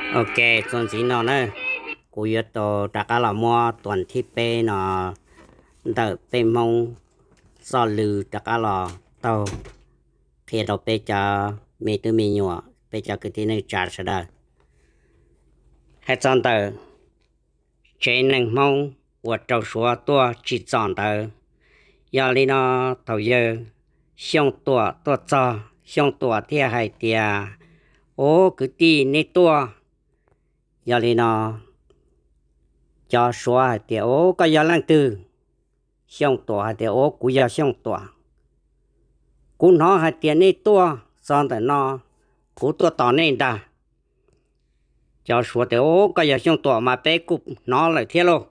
Ok, txuas ntxiv no na, kuv yuav tau rov qab los muab tuas thib peb no ntawm peb Hmoob txoj lw rov qab los taug qhia rau peb cov me tub me nyuam, peb cov kwv tij neej tsa sawv daws hais txog ntawm tsev neeg Hmoob uas rau Suav tuaj tsim txom ntawd. Yog li no, thaum yawg Xyooj Tuam tuaj txog, Xyooj Tuam thiaj hais tias, Ub, kwv tij, nej tuaj. Yog li no, cov Suav hais tias, Ub, koj yog leej twg? Xyooj Tuam hais tias, Ub, kuv yog Xyooj Tuam. Kuv hnov hais tias nej tuaj txog ntawm no, kuv tuaj tos nej ntag. Cov Suav tias, Ub, koj yog Xyooj Tuam mas peb kuj hnov lawm thiab lauj.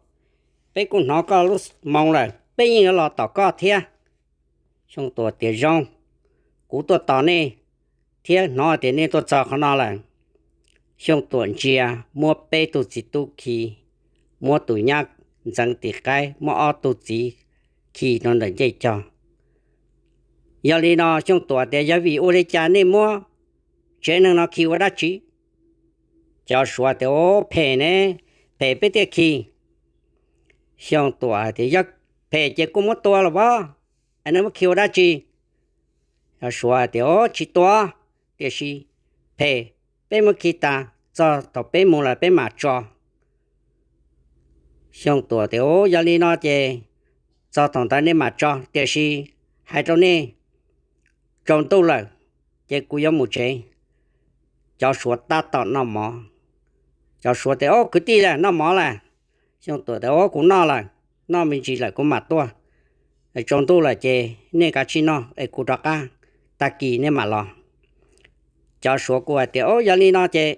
Peb kuj hnov koj lub moo lawm, peb yeej yuav los tom koj thiab. Xyooj Tuam tias, Zoo, kuv tuaj tos nej thiab hnov tias nej tuaj txog qhov no lawm. Xyooj Tuam ntsia, muab peb tug txiv tub khi, muab tus nyab ntxeev tim qaib, muab ob tug txiv khi rau ntawm ncej cog. Yog li no Xyooj Tuam tias, Yog vim ua li cas nej muab tsev neeg no khi ua dab tsi? Cov Suav tias, Ub, phem ne, phem peb thiaj khi. Xyooj Tuam tias, Yog phem ces kuj muab tua los as, es nej muab khi ua dab tsi? Cov Suav tias, Ub, tsis tua, tiam sis phem, peb muab khi tas txog thaum peb mus lawm peb mam tso. Xyooj Tuam tias, Ub, yog li no ces txog thaum ntawd nej mam tso, tiam sis hais rau nej, tsaus ntuj lawm ces kuv yuav mus tsev. Cov Suav tab tom noj mov. Cov Suav tias, Ub, kwv tij, noj mov lawm? Xyooj Tuam tias, Ub, kuv noj lawm, noj me ntsis lawm kuv mam tuaj. Tsaus ntuj lawm ces nej kav tsij noj es kuv rov qab, tag kis nej mam los. Cov Suav kuj hais tias, Ub, yog li no ces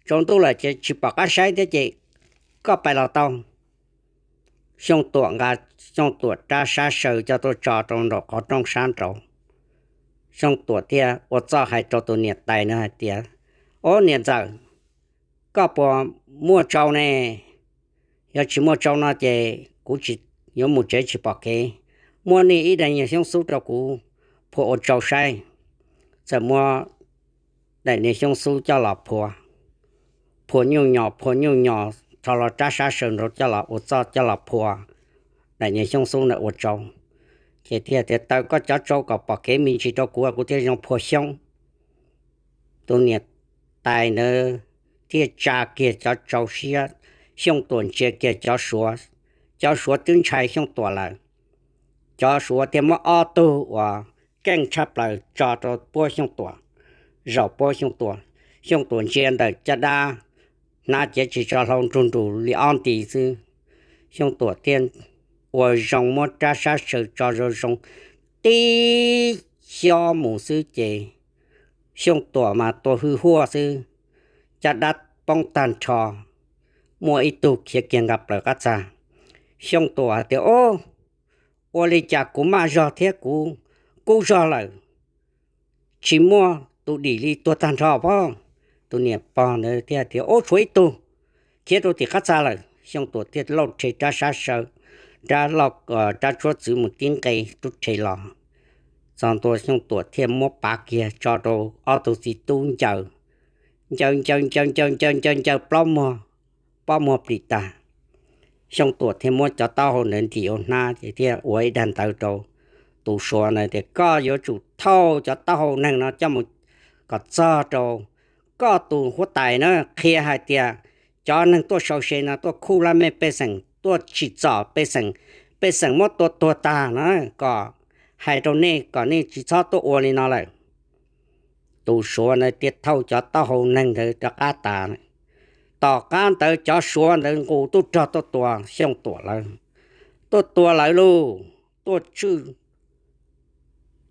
tsaus ntuj lawm ces tsis pom qab saib thiab ces koj pais los tau. Xyooj Tuam nqa Xyooj Tuam rab sab saw coj tuaj tso rau nraum qhov rooj sab nraud. Xyooj Tuam thiaj ua txuj hais rau tus niam tais no hais tias, Ub, niam ntxawm, koj puas muaj tsau ne? Yog tsis muaj tsau no ces kuv tsis, yuav mus tsev tsis pom kev. Muab nej ib daim niag xyoob xub rau kuv phua ua tsau saib. Txawm muab daim niag xyoob xub coj los phua, phua nyuj nyos, phua nyuj nyos, rho los rab sab saw nraud coj los ua txuj coj los phua daim niag xyoob xub ntawd ua tsau. Ces thiaj tias, Taws koj cov tsau kom pom kev me ntsis rau kuv, kuv thiaj zoo phua xyoob. Tus niam tais ntawd thiaj tsa kiag cov tsau siab, Xyooj Tuam ntsia kiag cov Suav, cov Suav twb ntshai Xyooj Tuam lawm. Cov Suav thiaj muab ob tug uas keej tshaj plaws tso rau puab Xyooj Tuam, zaum puab Xyooj Tuam. Xyooj Tuam ntsia ntawm caj dab, hnab cev tsis tso hlau nrug nrug li ob nti xwb. Xyooj Tuam thiaj ua zoo muab rab sab saw tso zoo zoo, tib xyob mus xwb ces Xyooj Tuam mas tua hwj huaj xwb, caj dab poob tag nrho, muaj ib tug khiav kiag nqa plaws qab txag. Xyooj Tuam hais tias, Ub, ua li cas kuv maj zog thiab kuv kub zog lawm, tsis muaj tus dim li, tuag tag nrho pob. Tus niam pog ntawd thiaj tias, Ub, tshuav ib tug khiav rau tim qab txag lawm. Xyooj Tuam thiaj lauj rhe rab sab saw, rab lauj, rab tshuab txwv mus tib nqe rub rhe los. Txog ntua Xyooj Tuam thiaj muab pav kiag tso rau ob tug txiv tub ncaws, ncaws ncaws ncaws ncaws ncaws ncaws ncaws plaub muag, pob muag plis tag. Xyooj Tuam thiaj muab cov taub hau ntawd ntim ua hnab ces thiaj ua ib dag ntawv rau tus Suav ntawd tias, Koj yuav tsum thauj cov taub hau neeg no coj mus kom txog rau koj tus huab tais na, qhia hais tias cov neeg tuaj sau se no tuaj khuj laj mej pej xeem, tuaj tsim txom pej xeem, pej xeem muab tua tuag tag na, kom hais rau nej kom nej tsis txhob tuaj ua li no lawm. Tus Suav ntawd thiaj thauj cov taub hau neeg ntawd rov qab tas. Tom qab ntawd cov Suav ntawd nqus tub rog tuaj tua Xyooj Tuam lawm, tuaj tua lawv lauj, tuaj tswj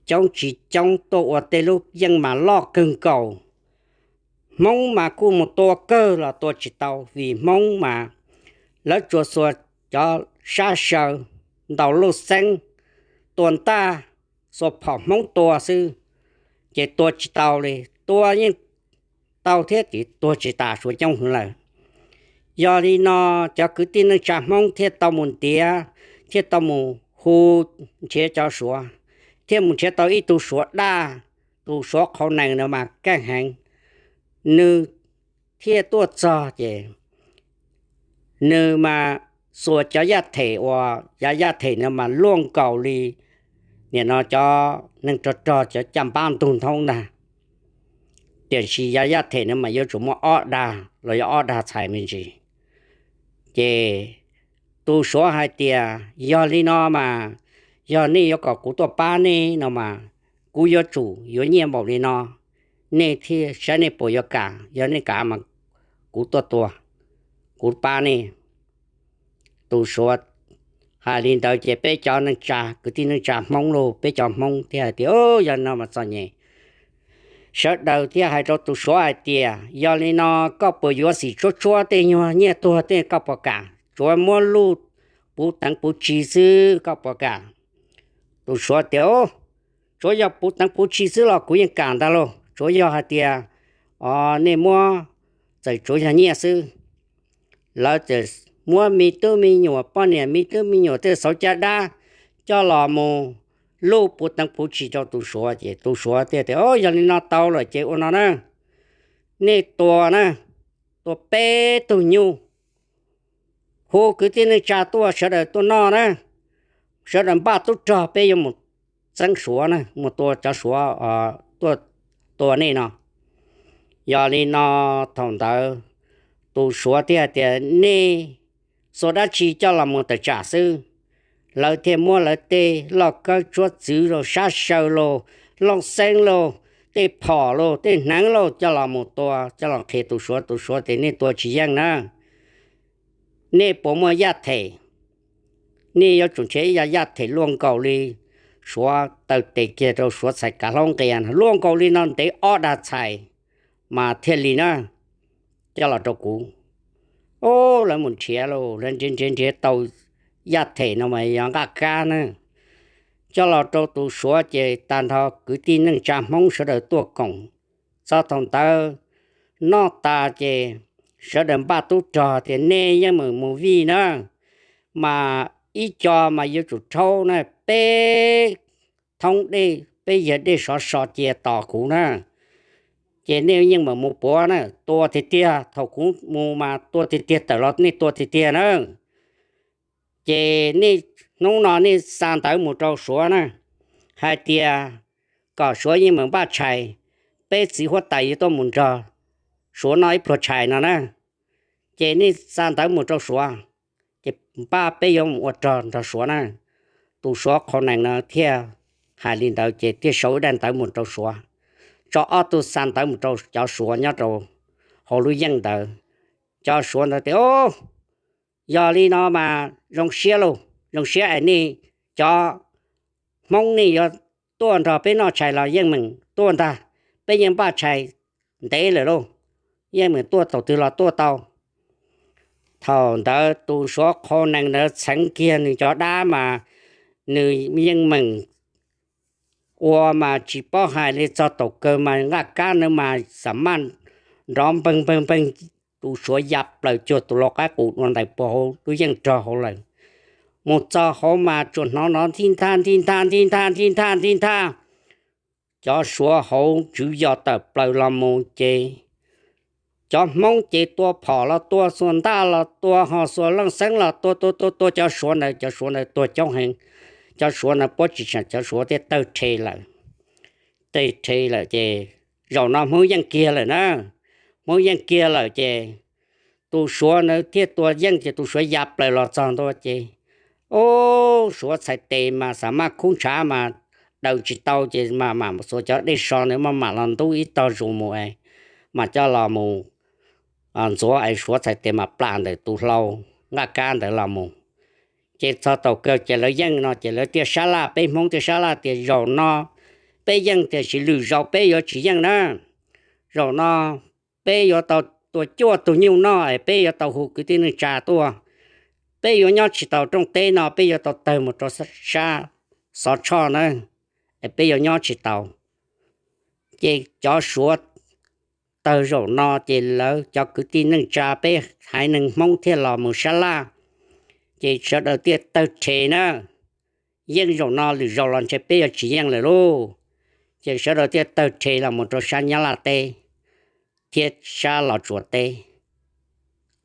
coob tsis coob, tuaj ua tej lub yeej mas loj kawg nkaus. Hmoob mas kuj mus tua kawg los tua tsis tau, vim Hmoob mas lawv tsuas xuas cov sab saw ntaus luj xeeb, tua ntaj, xuas phom Hmoob tua xwb, ces tua tsis tau li. Tua yeej tau thiab ces tuag tsis tas, Suav coob heev lawm. Yog li no cov kwv tij neej tsa Hmoob thiaj tau mus ntiav, thiaj tau mus hu nrhiav cov Suav, thiaj mus nrhiav tau ib tug Suav daj, tus Suav qhau nees no mas keej heev, nws thiaj tuaj txog ces nws mas xuas cov yaj them uas yav yaj them no mas luaj nkaus li nim no cov neeg rog rog cov caj npab ntug nthoob ntag. Tiam sis yav yaj them no mas yuav tsum muaj ob dag los yog ob dag txhais me ntsis. Ces tus Suav hais tias, yog li no mas, yog nej yuav kom kuv tuaj pab nej no mas, kuv yuav tsum yuav nyiaj npaum li no, nej thiaj saib nej puas yuav kam, yog nej kam mas kuv tuaj tua, kuv pab nej. Tus Suav hais li ntawd ces peb cov neej tsa, kwv tij neej tsa Hmoob los, peb cov Hmoob thiaj hais tias, yog li no mas txom nyem. Sawv daws thiaj hais rau tus Suav hais tias, yog li no koj puas yuav xim tshuab tshuab tej nyuag nyiaj tuag tej koj puas kam, tsuav muab luj puv teev puv tsis xwb koj puas kam? Tus Suav tias, tsuav yog puv teev puv tsis xwb los kuv yeej kam ntag lauj, tsuav yog hais tias, o, nej muab txawm tsuav yog nyiaj xwb. Lawv txawm muab me tub me nyuam, poj niam me tub me nyuam tej xauv caj dab coj los mus luj puv teev puv tsis rau tus Suav. Ces tus Suav thiaj tias, o, yog li no tau lawm ces ua no na, nej tua na, tua peb tug nyuj, hu kwv tij neej tsa tuaj, sawv daws tuaj noj na, sawv daws npaj tub rog, peb yuav mus txeeb Suav na, mus tua cov Suav tuaj tua nej no. Yog li no thaum ntawd tus Suav thiaj tias, nej xuas dab tsi coj los mus tawm tsam xwb. Lawv thiaj muab lawv tej loj kawb tsuab txwv los, sab saw los, looj xeeb los, tej phom los, tej hneev los coj los mus tua, coj los qhia tus Suav. Tus Suav tias, nej tua tsis yeej na, nej puas muaj yaj them? Nej yuav tsum nrhiav ib yam yaj them luaj nkaus li Suav taw tes kiag rau Suav txhais kav hlaub nqia, luaj nkaus li no ntev ob dag txhais mas thiaj li na, coj los rau kuv. Ub, lawv mus nrhiav lauj, lawv nrhiav nrhiav nrhiav tau yaj them no mas yog nqaj kab na, coj los rau tus Suav ces tag nrho kwv tij neej tsa Hmoob sawv daws tuaj koom. Txog thaum ntawd noj tas ces sawv daws npaj tub rog tias, nej yeej meem mus vij na, mas ib co mas yuav tsum rhaub na, peb thoob dej, peb yawg dej sov so cia tos kuv na. Ces nej yeej meem mus puav na, tua tiag tiag, thaum kuv mus mas tua tiag tiag, tawm los nej tua tiag tiag na. Ces nej hnub no nej xa ntawv mus rau Suav na, hais tias kom Suav yeej meem npaj tshais, peb txiv huab tais yuav tuaj mus nrog Suav noj ib pluag tshais no na. Ces nej xa ntawv mus rau Suav, ces npaj peb yuav mus ua rog nrog Suav na. Tus Suav qhau nees no thiaj hais li ntawd ces thiaj sau ib daim ntawv mus rau Suav, tso ob tug xa ntawv mus rau cov Suav nyob rau hauv lub yeej ntawd. Cov Suav ntawd tias, o, yog li no mas zoo siab lauj, zoo siab es nej cov Hmoob nej yuav tuaj nrog peb noj tshais los yeej meem tuaj ntag, peb yeej npaj tshais ntev lawm lauj, yeej meem tuaj, thaum twg los tuaj tau. Thaum ntawd tus Suav qhau nees ntawd txheev kiag nws cov dab mas nws yeej meem ua mas tsis paub hais li, txog thaum kawg mas nqaj kab ntawd mas xam maj nrov npeeg npeeg npeeg, tus Suav ya plaws cuag tus lau qaib qus dua ntais puag hauv lub yeej rog hauv lawm. Mus txog hauv mas tsuas hnov nrov nthib nthab nthib nthab nthib nthab nthib nthab nthib nthab. Cov Suav hauv tswv yos tawm plaws los mus ces cov Hmoob ces tua phom los tua, xuas ntaj los tua, ho xuas looj xeeb los tua, tua tua tua cov Suav ntawd, cov Suav ntawd tuag coob heev. Cov Suav ntawd puab tsis tsam, cov Suav thiaj tawg rhe lawm. Tawg rhe lawm ces zaum no Hmoob yeej kiag lawm na. Hmoob yeej kiag lawm ces tus Suav ntawd thiaj tua yeej ces tus Suav ya plaws los txog ntua ces, ub, Suav txhais tes mas xam maj khub ntshav mas daws tsis tau ces mam mam xuas cov dej so ntawd mam mam los ntub ib tog zus mus es mam coj los mus ntxuav es Suav txhais tes mam plam ntawm tus hlau nqaj kab ntawd los mus. Ces txog thaum kawg ces lawv yeej no ces lawv thiaj sab laj, peb Hmoob thiaj sab laj tias zaum no peb yeej tiam sis lwm zaus peb yuav tsis yeej na. Zaum no peb yuav tau tua cuaj tug nyuj noj es peb yuav tau hu kwv tij neej tsa tuaj. Peb yuav nyob tsis tau rooj teb no, peb yuav tau tawg mus rau sab Xov Tshoj na, es peb yuav nyob tsis tau. Ces cov Suav tawg zaum no ces lawv cov kwv tij neej tsa peb haiv neeg Hmoob thiaj los mus sab laj, ces sawv daws thiaj tawg rhe na. Yeej zaum no lwm zaus los ntshe peb yuav tsis yeej lawm lauj. Ces sawv daws thiaj tawg rhe los mus rau sab Nyab Laj teb. thiab sab Los Tsuas teb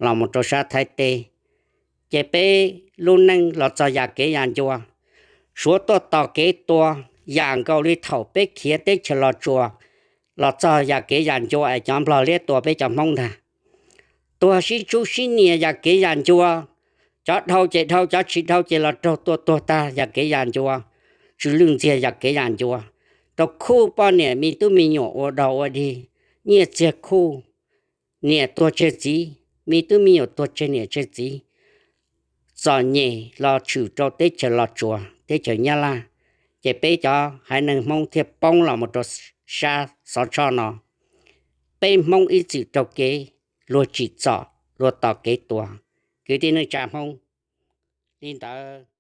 los mus rau sab Thaib teb. Ces peb lub neej los txog yam kev yam ncua, Suav tuaj tos kev tua yam nkaus li thaum peb khiav teb chaws Los Tsuas los txog yam kev yam ncua es cov Nplog liab tua peb cov Hmoob ntag. Tuag sib tsub sib nias yam kev yam ncua, cov dhau ces dhau, cov tsis dhau ces los raug tua tuag tag yam kev yam ncua, tsw lwj ntxiag yam kev yam ncua, rau khuj poj niam me tub me nyuam ua dog ua dig, nyiaj txiag khuj, niam tuag tseg txiv, me tub me nyuam tuag tseg niam tseg txiv, txom nyem los tshwm rau teb chaws Los Tsuas teb chaws Nyab Laj. Ces peb cov haiv neeg Hmoob thiaj poob los mus rau sab Xov Tshoj no. Peb Hmoob ib txwm raug kev luag tsim txom, luag tos kev tua. Kwv tij neej tsa Hmoob, li ntawd